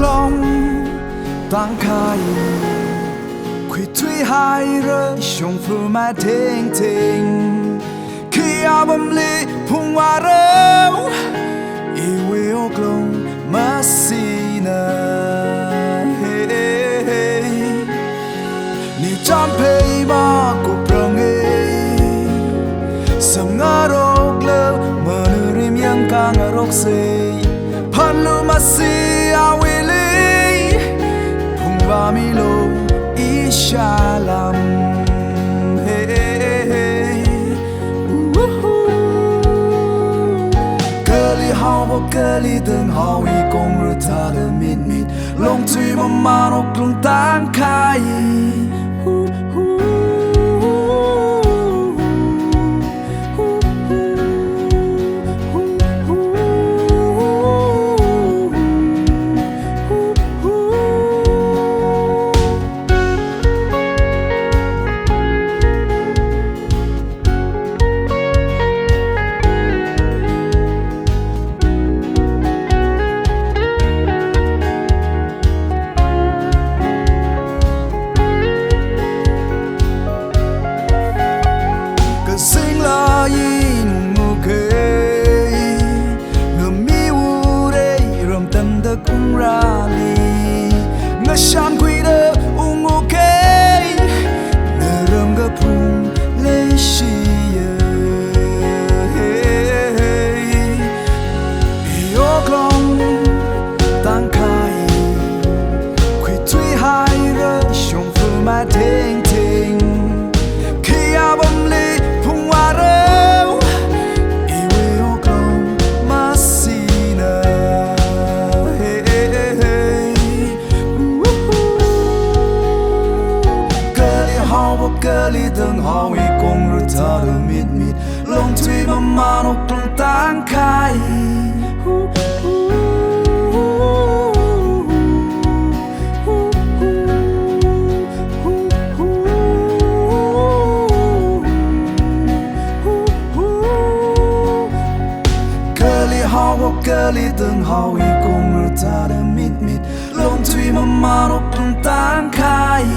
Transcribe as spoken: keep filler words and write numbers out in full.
Long tangkhai, khuithuihaira shongfa mathengtheng. Khi apamli phungvāra, iwui wuklung masina. Hey, hey, hey. Ni champhei makuprang e, samngarokla manarim yangkhangaroksei. Phanlu masi awuili, phungvāmilu ishalam. Hey, hey, hey, hey. Uhuhu. Kali haowa kali tanghaowa kongra thāda mitmit, longthui maman wuklung tangkhai. Kasingla yin ungukei, ngami ure ramtanda kungrali, ngashankhuida ungukei, naram kaphung leishiya. Iwui wuklung tangkhai, khuithuihaira shongfa mathengtheng. Khi apamli phungvāra, iwui wuklung masina. Hey, hey, hey, hey. Uhuhu. Kali haowa kali tanghaowa kongra thāda mitmit, longthui maman wuklung tangkhai. Kali haowa kali tanghaowa kongra thāda mitmit, longthui maman wuklung tangkhai.